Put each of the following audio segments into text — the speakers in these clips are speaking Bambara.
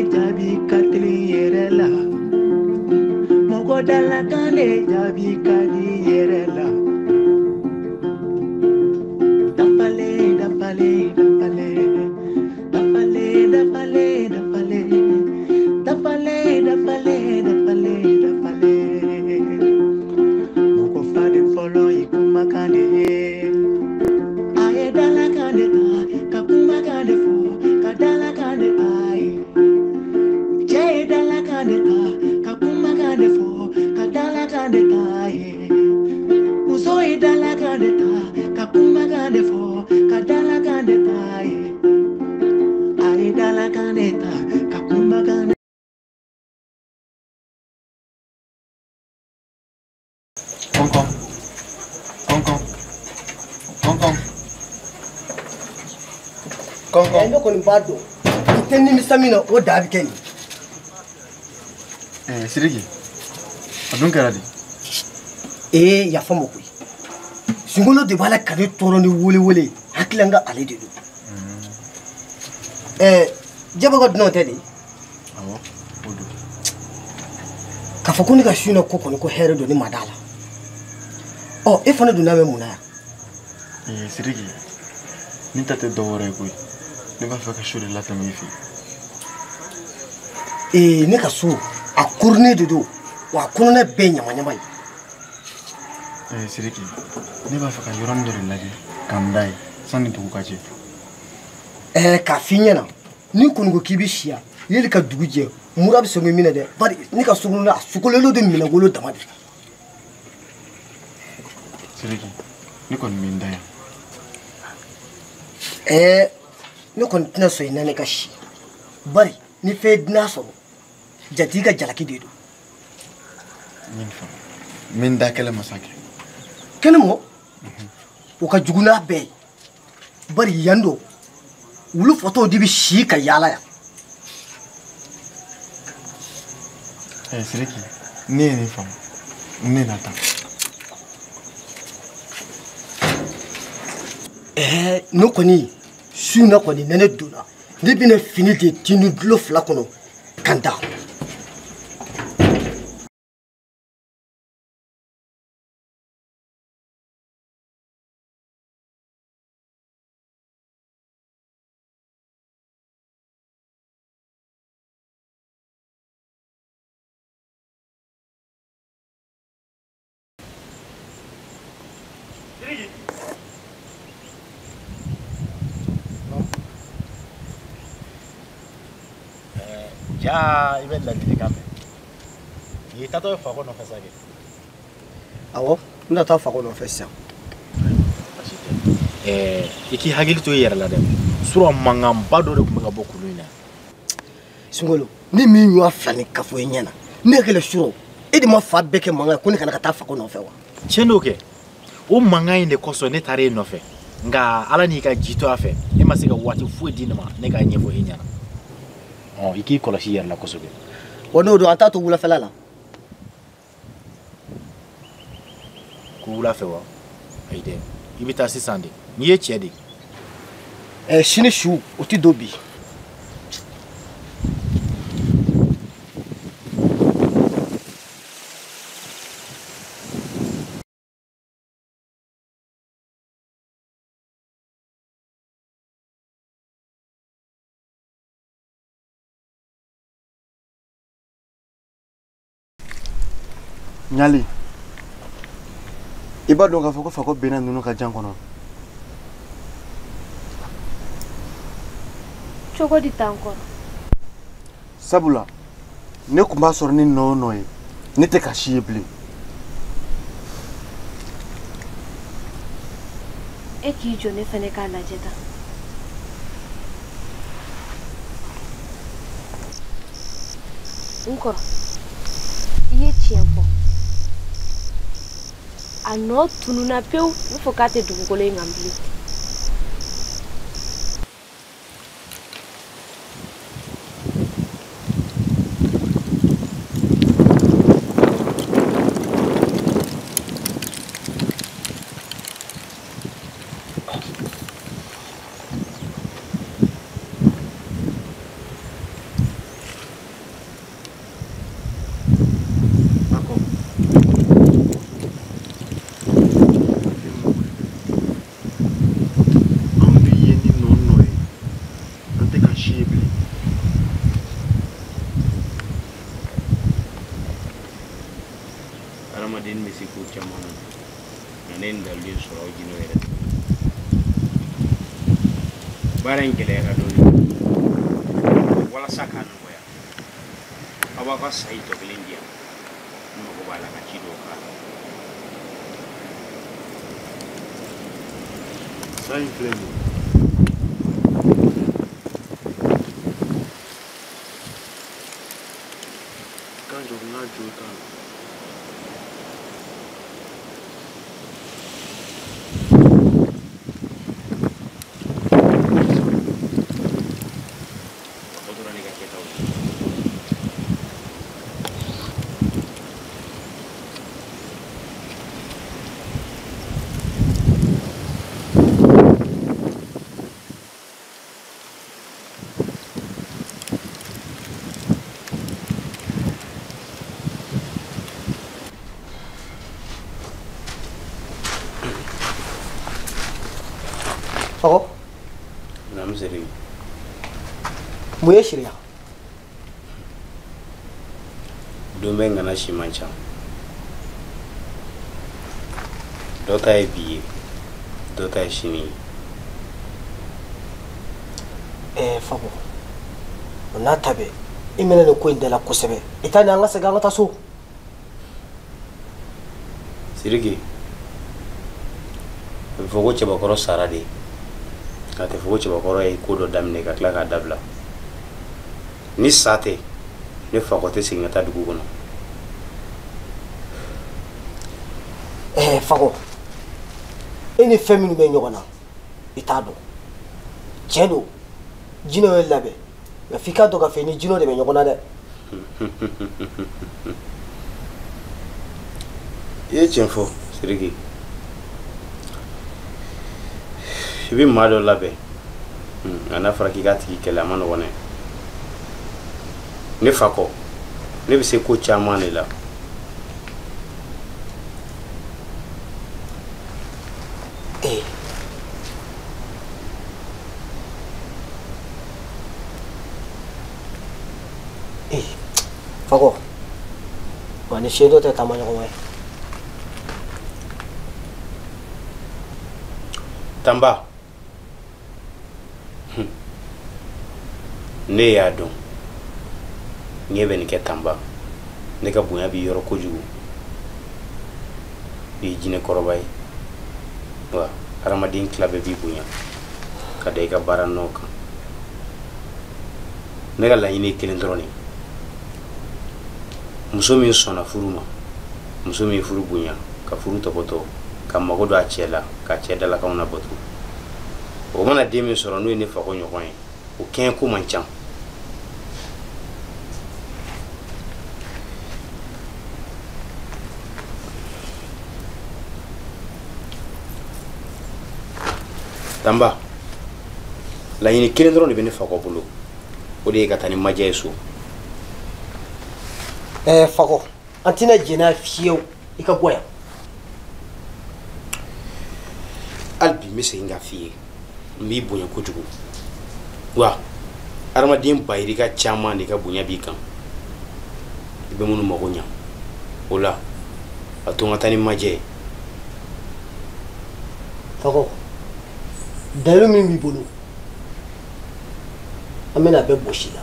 de jaabi ka teli yɛrɛ la. Mɔgɔ dalakan de jaabi ka di yɛrɛ la. Dafalen dafalen dafalen dafalen dafalen dafalen dafalen dafalen dafalen dafalen. Mɔgɔ faden fɔlɔ ye kumakan de ye. A ye dalakan de ta ka kumakan de fɔ ka dalakan de ta ye. Cɛ ye dalakan de ta ka kumakan de fɔ ka dalakan de ta ye. Muso ye dalakan de ta ka kumakan de fɔ ka dalakan de ta ye. A ye dalakan de ta ka kumakan de. Kɔnkɔn kɔnkɔn kɔnkɔn kɔnkɔn. Ne kɔni b'a dɔn i tɛ nimisa min na o da bɛ kɛ nin. Sidiki, a dun kɛra di? Ee yafa ma koyi, Sunkalo de b'a la ka ne tɔɔrɔ ni welewele, hakili la n ka ale de don. Jaba ka dunanw tɛ de? Awɔ, o don. K'a fɔ ko ne ka su in na ko kɔni ko hɛrɛ don ne ma d'a la. Ɔ e fana donna bɛ mun na yan? Sidiki, ne ta tɛ dɔwɛrɛ ye koyi, ne b'a fɛ ka su de latɛmɛ i fɛ yen. Ne ka so a koronnen de don wa a kɔnɔna bɛɛ ye ɲamaɲama ye. Sidiki, ne b'a fɛ ka yɔrɔnin dɔ de lajɛ ka n da yen sanni dugu ka jɛ. K'a f'i ɲɛna n'i kɔni ko k'i bɛ si yan yanni ka dugu jɛ mura bɛ sɔn k'i minɛ dɛ, bari ne ka so kɔnɔna a sogolen don minɛnkolo dama de. Sidiki, ne kɔni bɛ n da yan. Ne kɔni tɛna sɔn i na ne ka si, bari ni fɛn ye dunan sɔrɔ jatigi ka jalaki de don. N ye nin faamu, n bɛ n da kɛlɛ masakɛ. Kɛnɛmɔ, o ka jugu n'a bɛɛ ye, bari yan don wulu fɔtɔw de bɛ si ka yaala yan. Sidiki, ne ye nin faamu, ne na taa. Ne kɔni su in na kɔni ne donna ne bɛna fini de tini dulo fila kɔnɔ ka n da. Ja, i bɛ ladilikan mɛn. I taatɔ ye Fakɔ nɔfɛ sa kɛ? Awɔ, n bɛna taa Fakɔ nɔfɛ sisan. Baasi tɛ. I k'i hakili to i yɛrɛ la dɛ. Surɔ mankanba dɔ de tun bɛ ka bɔ kulu in na. Sunkalo, ne min ɲɔgɔn fila ni kafo ye ɲɛ na, ne hakili surɔ e de ma fa bɛɛ kɛ mankan ye ko ne kana ka taa Fakɔ nɔfɛ wa? Tiɲɛ don kɛ. O mankan in de kosɔn ne taara e nɔfɛ. Nka Ala n'i ka ji to a fɛ, e ma se ka waati foyi di ne ma ne k'a ɲɛfɔ e ɲɛna. I k'i kɔlɔsi i yɛrɛ la kosɛbɛ. Wa n'o don an t'a to wulafɛla la. Ko wula fɛ wa? Ayi dɛ, i bɛ taa sisan de. N'i ye cɛ de. Sini su o tɛ don bi. Ɲali, i b'a dɔn k'a fɔ ko Fakɔ benna ninnu ka jan kɔnɔ. Cogo di tan kɔrɔ? Sabula ne tun b'a sɔrɔ ni nɔ o nɔ ye, ne tɛ ka si ye bilen. E k'i jɔ ne fɛnɛ k'a lajɛ tan. N kɔrɔ, i ye tiɲɛ fɔ. A nɔ tununna pewu, i b'a fɔ k'a tɛ dugukolo in kan bilen. n'o yɛrɛ. Baara in gɛlɛyara dɔɔnin. Walasa k'a nɔgɔya, aw b'aw ka sayi tɔ kelen di yan. N mago b'a la ka ci dɔw k'a la. Sa in filɛ nin ye. Kan jɔ n ka jo t'a la. O dɔrɔn ne ka kɛtaw ye. Fakɔ. Naamu Sidiki. Mun ye siriya? Don bɛ ŋana si man ca. Dɔ ta ye bi ye, dɔ ta ye sini ye. Fakɔ, o n'a ta bɛɛ, i mɛnna nin ko in da la kosɛbɛ. I t'a ni an ka segin an ka taa so. Sidiki, a bɛ fɔ ko cɛbakɔrɔ sara de. A tɛ fɔ ko cɛbakɔrɔ ye ko dɔ daminɛ ka tila k'a dabila. Ni sa tɛ, ne fakɔ tɛ segin ka taa dugu kɔnɔ. Fakɔ, e ni fɛn minnu bɛ ɲɔgɔn na, i t'a dɔn. Tiɲɛ don, jinɛw ye labɛn, nka f'i k'a dɔn k'a fɔ i ni jinɛw de bɛ ɲɔgɔn na dɛ. I ye tiɲɛ fɔ, Sidiki. I bɛ maa dɔ labɛn, nka n'a fɔra k'i k'a tigi kɛlɛ, a ma nɔgɔn dɛ. Ne fakɔ, ne bɛ se ko caman de la. Fakɔ, wa ni fiɲɛ dɔ tɛ taama ɲɔgɔn ye. Tanba, ne y'a dɔn ɲɛ bɛ nin kɛ Tanba. Ne ka bonya b'i yɔrɔ kojugu. I ye jinɛ kɔrɔba ye, wa hadamaden tila bɛɛ b'i bonya ka da i ka baara nɔ kan. Ne ka laɲini ye kelen dɔrɔn de ye. Muso min sɔnna furu ma, muso min ye furu bonya, ka furu tɔpɔtɔ, ka mago don a cɛ la, ka cɛ dalakanw labato, o mana den min sɔrɔ n'o ye ne fakɔ ɲɔgɔn ye, o kɛɲɛ ko man ca. Tanba, laɲini kelen dɔrɔn de bɛ ne fakɔ bolo, o de ye ka taa ni Majɛ ye so. Fakɔ, an tɛna jɛn n'a ye fiyewu, i ka bɔ yan. Hali bi n bɛ segin k'a f'i ye, n b'i bonya kojugu. Wa hadamaden bayirika caman de ka bonya b'i kan, i bɛ minnu mago ɲa. O la, a to n ka taa ni Majɛ ye. Fakɔ, dalilu min b'i bolo, an bɛna a bɛɛ gosi i la.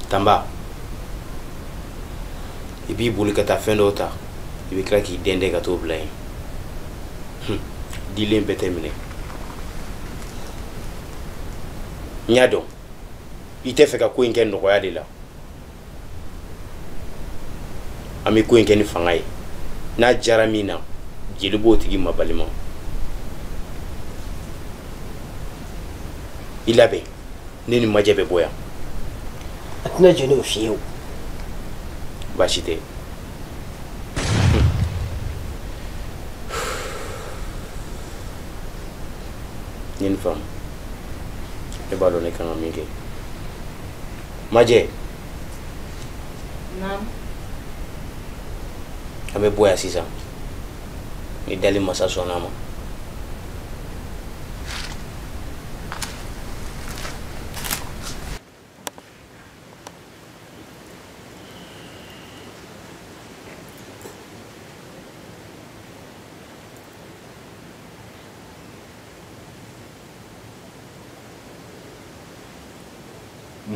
Tanba, i b'i boli ka taa fɛn dɔw ta, i bɛ tila k'i dɛndɛn ka t'o bila yen. Dilen bɛɛ tɛ minɛ. N y'a dɔn i tɛ fɛ ka ko in kɛ nɔgɔya de la. An bɛ ko in kɛ ni fanga ye. N'a diyara min na, jeli b'o tigi ma balima. I labɛn, ne ni Majɛ bɛ bɔ yan. A tɛna jɛn n'o fiyewu. Baasi tɛ. N ye nin faamu. Ne b'a dɔn ne kan ka min kɛ. Majɛ. Naamu. An bɛ bɔ yan sisan. Ni dali masa sɔnna a ma.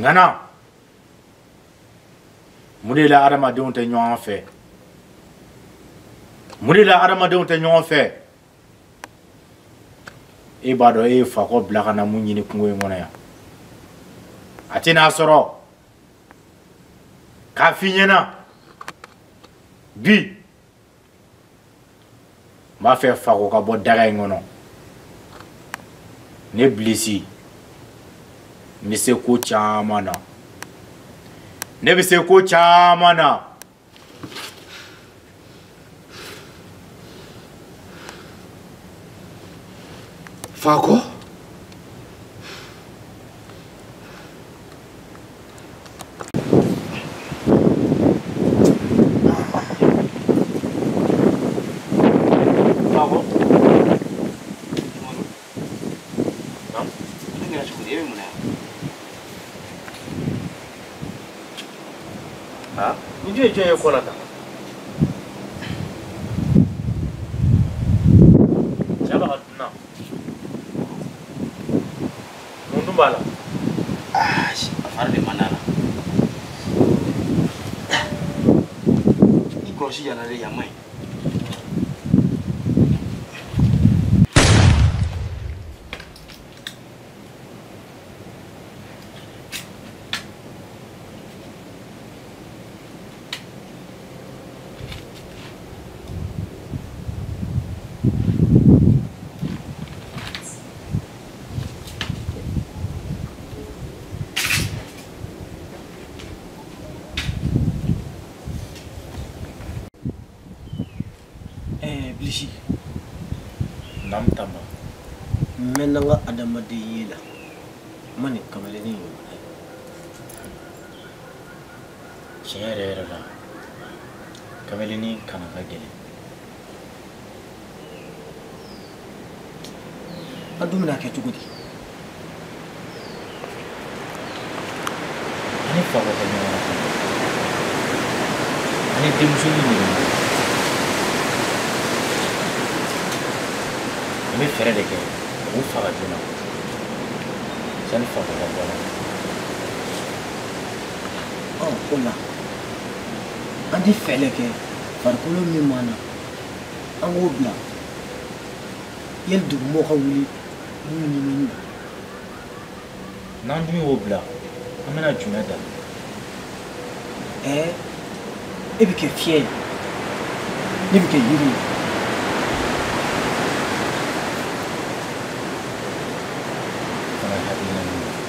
Ŋana, mun de la adamadenw tɛ ɲɔgɔn fɛ? Mun de la adamadenw tɛ ɲɔgɔn fɛ? E b'a dɔn e ye Fakɔ bila ka na mun ɲini kungo in kɔnɔ yan. A tɛna sɔrɔ. K'a f'i ɲɛna bi n b'a fɛ Fakɔ ka bɔ daga in kɔnɔ. Ne Bilisi, n bɛ se ko caman na. Ne bɛ se ko caman na. Fakɔ? Fakɔ? Ne kɛra cogo di? E bɛ mun na yan? Ah, ni jɔn ye jɔn ye kɔ la tan? Cɛba ka dunan. Mun dun b'a la? Ah, a fari de man d'a la. I kɔlɔsi yala dɛ, yan man ɲi. Bilisi. Nam Tamba. N mɛnna n ka adamaden ye la, n ma nin kamalennin ɲɔgɔnna ye. Tiɲɛ yɛrɛ yɛrɛ la, kamalennin kana ka gɛlɛn. An dun bɛna kɛ cogo di? An ni Fakɔ tɛ ɲɔgɔn na. An ni denmusonin de bɛ ɲɔgɔn na. An bɛ fɛɛrɛ de kɛ k'u faga joona sani Fakɔ ka bɔ a la. Ɔ o la an ti fɛɛrɛ kɛ farikolo min m'an na an k'o bila yali dugumɔgɔw ka wuli mun ɲinini na. N'an dun y'o bila an bɛna jumɛn ta? Ɛɛ e bɛ kɛ fiɲɛ ye, ne bɛ kɛ yiri ye. Fana ye hakilina ɲuman ye.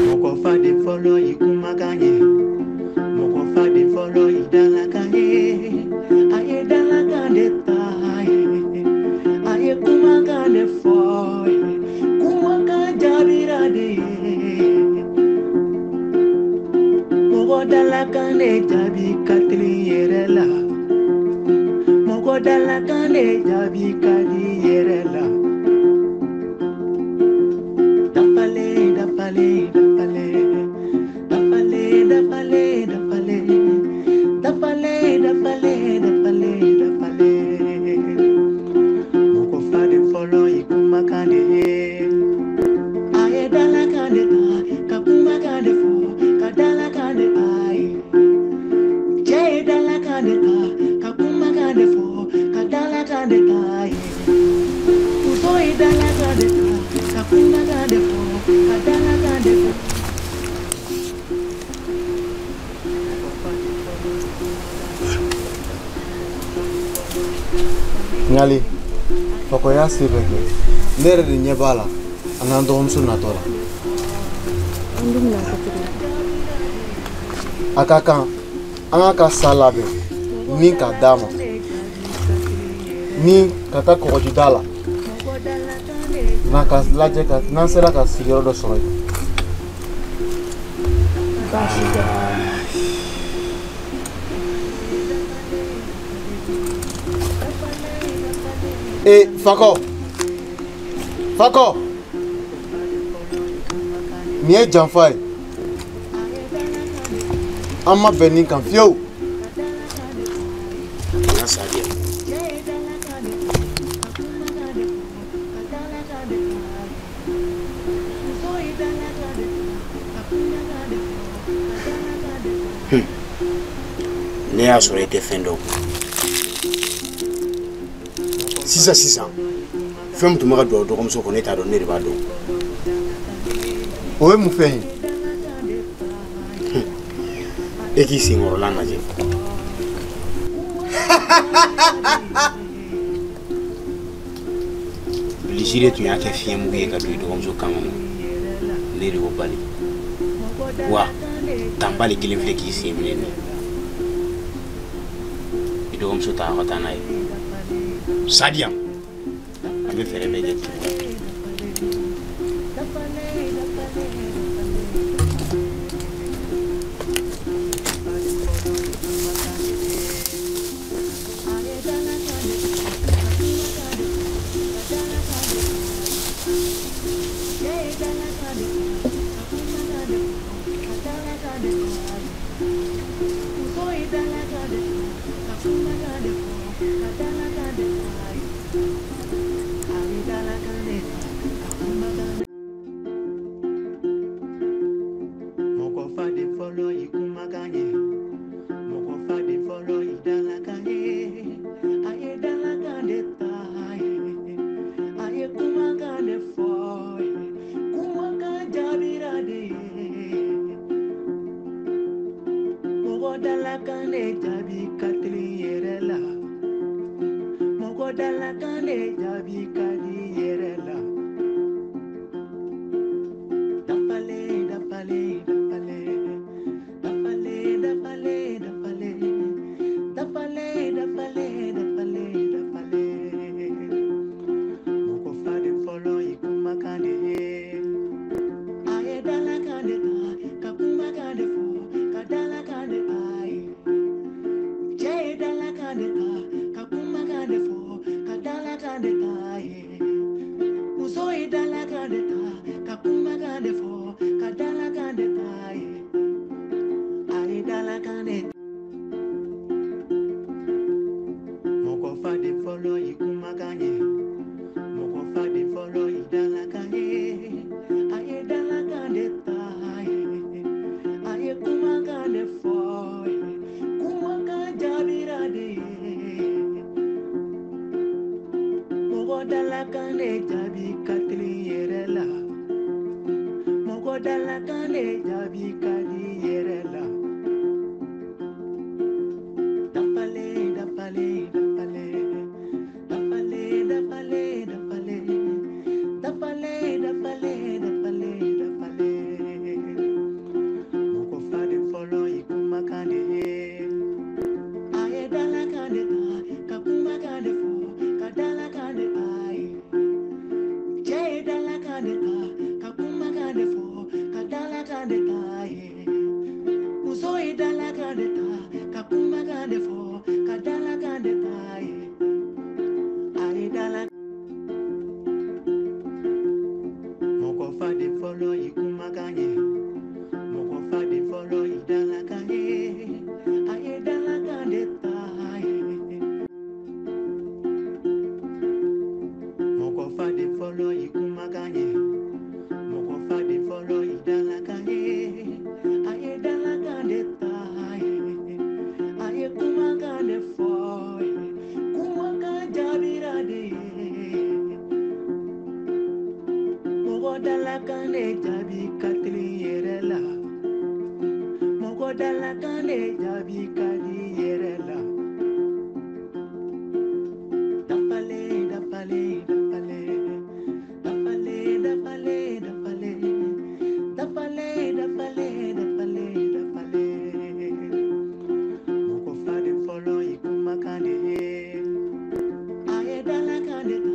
Mɔgɔ fa de fɔlɔ i kumakan ye, mɔgɔ fa de fɔlɔ i dalakan ye. A ye dalakan de ta ye, a ye kumakan de fɔ ye, kumakan jaabira de ye. Mɔgɔ dalakan de jaabi ka teli yɛrɛ la, mɔgɔ dalakan de jaabi ka di yɛrɛ la. Dafalen, dafalen, dafalen, dafalen, dafalen, dafalen, dafalen, dafalen, dafalen, dafalen. Mɔgɔ fa de fɔlɔ i kumakan de ye. A ye dalakan de ta, ka kumakan de fɔ, ka dalakan de ta ye. Cɛ ye dalakan de ta, ka kumakan de fɔ, ka dalakan de ta ye. Muso ye dalakan de ta, ka kumakan de fɔ, ka dalakan de fɔ. Ɲale, Fakɔ y'a se bɛɛ kɛ. Ne yɛrɛ de ɲɛ b'a la, a n'an dɔgɔmuso natɔ la. An dun bɛna kɛ cogo di? A ka kan an k'a ka sa labɛn ni k'a d'a ma ni ka taa kɔgɔjida la n'a ka lajɛ ka n'an sera ka sigiyɔrɔ dɔ sɔrɔ yen. Baasi tɛ. Ee Fakɔ, Fakɔ, nin ye janfa ye. An ma bɛn nin kan fiyewu. de ta ye. Muso ye dalakan de ta, ka kumakan de fɔ, ka dalakan de ta. Ne y'a sɔrɔ e tɛ fɛn dɔn. Sisan sisan, fɛn min tun bɛ ka don aw dɔgɔmuso kɔnɔ, e t'a dɔn, ne de b'a dɔn. O ye mun fɛn ye? E k'i senkɔrɔla lajɛ. Bilisi de tun y'a kɛ fiɲɛmugu ye ka don i dɔgɔmuso kan kɔnɔ. Ne de y'o bali. Wa tanbali kelen filɛ k'i sen minɛ nin. I dɔgɔmuso ta a ka taa n'a ye. Sadiya, an bɛ fɛɛrɛ bɛɛ kɛ k'i bɔ. Mɔgɔ fa de fɔlɔ i kumakan ye, mɔgɔ fa de fɔlɔ i dalakan ye. A ye dalakan de ta ye, a ye kumakan de fɔ ye, kumakan jaabira de ye. Mɔgɔ dalakan de jaabi ka teli yɛrɛ la. Mɔgɔ dalakan de jaabi ka di yɛrɛ la. Dafalen, dafalen, dafalen, dafalen, dafalen, dafalen, dafalen, dafalen, dafalen, dafalen. Mɔgɔ fa de fɔlɔ i kumakan de ye. A ye dalakan de ta, ka kumakan de fɔ, ka dalakan de ta ye. Cɛ ye dalakan de ta, ka kumakan de fɔ, ka dalakan de ta ye. Muso ye dalakan de ta, ka kumakan de fɔ, ka dalakan de ta ye. A ye dalakan de ta. Mɔgɔ fa de fɔlɔ i kumakan ye, mɔgɔ fa de fɔlɔ i dalakan ye. A ye dalakan de ta ye, a ye kumakan de fɔ ye, kumakan jaabira de ye. Mɔgɔ dalakan de jaabi ka teli yɛrɛ la. Mɔgɔ dalakan de jaabi ka di yɛrɛ la. Dafalen, dafalen, dafalen, dafalen, dafalen, dafalen, dafalen, dafalen, dafalen, dafalen. Mɔgɔ fa de fɔlɔ i kumakan de ye. A ye dalakan de ta, ka kumakan de fɔ, ka dalakan de ta ye. Cɛ ye dalakan de ta, ka kumakan de fɔ, ka dalakan de ta ye. Muso ye dalakan de ta, ka kumakan de fɔ, ka dalakan de ta ye. A ye dalakan. Mɔgɔ fa de fɔlɔ i kumakan ye, mɔgɔ fa de fɔlɔ i dalakan ye. A ye dalakan de ta ye. Mɔgɔ fa de fɔlɔ i kumakan ye, mɔgɔ fa de fɔlɔ i dalakan ye. A ye dalakan de ta ye, a ye kumakan de fɔ ye, kumakan jaabira de ye. Mɔgɔ dalakan de jaabi ka teli yɛrɛ la. Mɔgɔ dalakan de jaabi ka di yɛrɛ la. Dafalen, dafalen, dafalen, dafalen, dafalen, dafalen, dafalen, dafalen, dafalen, dafalen. Mɔgɔ fa de fɔlɔ i kumakan de ye. A ye dalakan de ta.